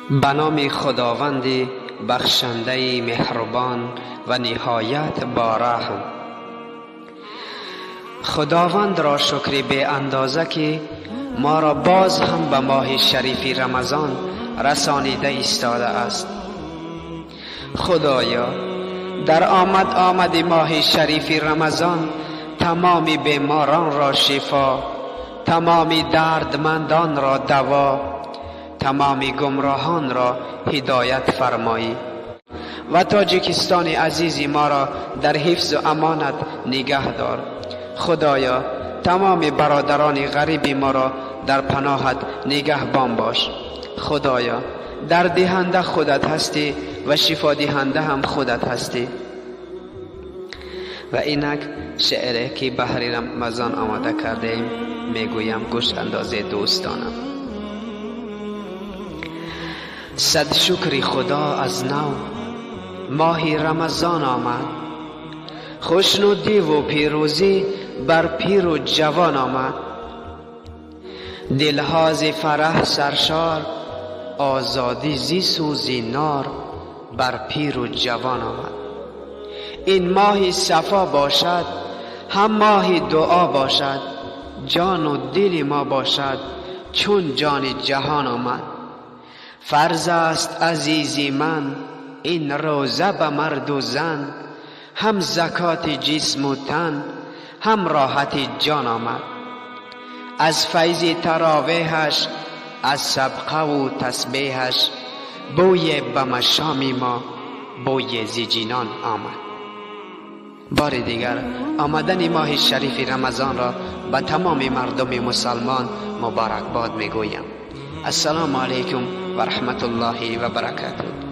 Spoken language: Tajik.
Ба номи Худованди бахшандаи меҳрубон ва ниҳоят бораҳм. Худовандро шукри беандоза, ки моро боз ҳам ба моҳи шарифи Рамазон расонида истодааст. Худоё, дар омад омади моҳи шарифи Рамазон тамоми беморонро шифо, тамоми дардмандонро даво, тамоми гумроҳонро ҳидоят фармоӣ ва Тоҷикистони азизи моро дар ҳифзу амонат нигаҳ дор. Худоё, тамоми бародарони ғариби моро дар паноҳат нигаҳбон бош. Худоё, дардиҳанда худат ҳастӣ ва шифодиҳанда ҳам худат ҳастӣ. Ва инак шеъре, ки баҳри Рамазон омода кардаем, мегӯям, гӯш андозед, дӯстонам. Сад шукри Худо, аз нав моҳи Рамазон омад, хушнудиву пирӯзӣ бар пиру ҷавон омад. Дилҳо зи фараҳ саршор, озодӣ зи сӯзи нор бар пиру ҷавон омад. Ин моҳи сафо бошад, ҳам моҳи дуо бошад, ҷону дили мо бошад чун ҷони ҷаҳон омад. Фарз аст, азизи ман, ин рӯза ба марду зан, ҳам закоти ҷисму тан, ҳам роҳати ҷон омад. Аз файзи таровеҳаш, аз сабқаву тасбеҳаш бӯе ба машоми мо, бӯи зи ҷинон омад. Бори дигар омадани моҳи шарифи Рамазонро ба тамоми мардуми мусалмон муборакбод мегӯям. Ассалому алайкум ва раҳматуллоҳи ва баракатуҳ.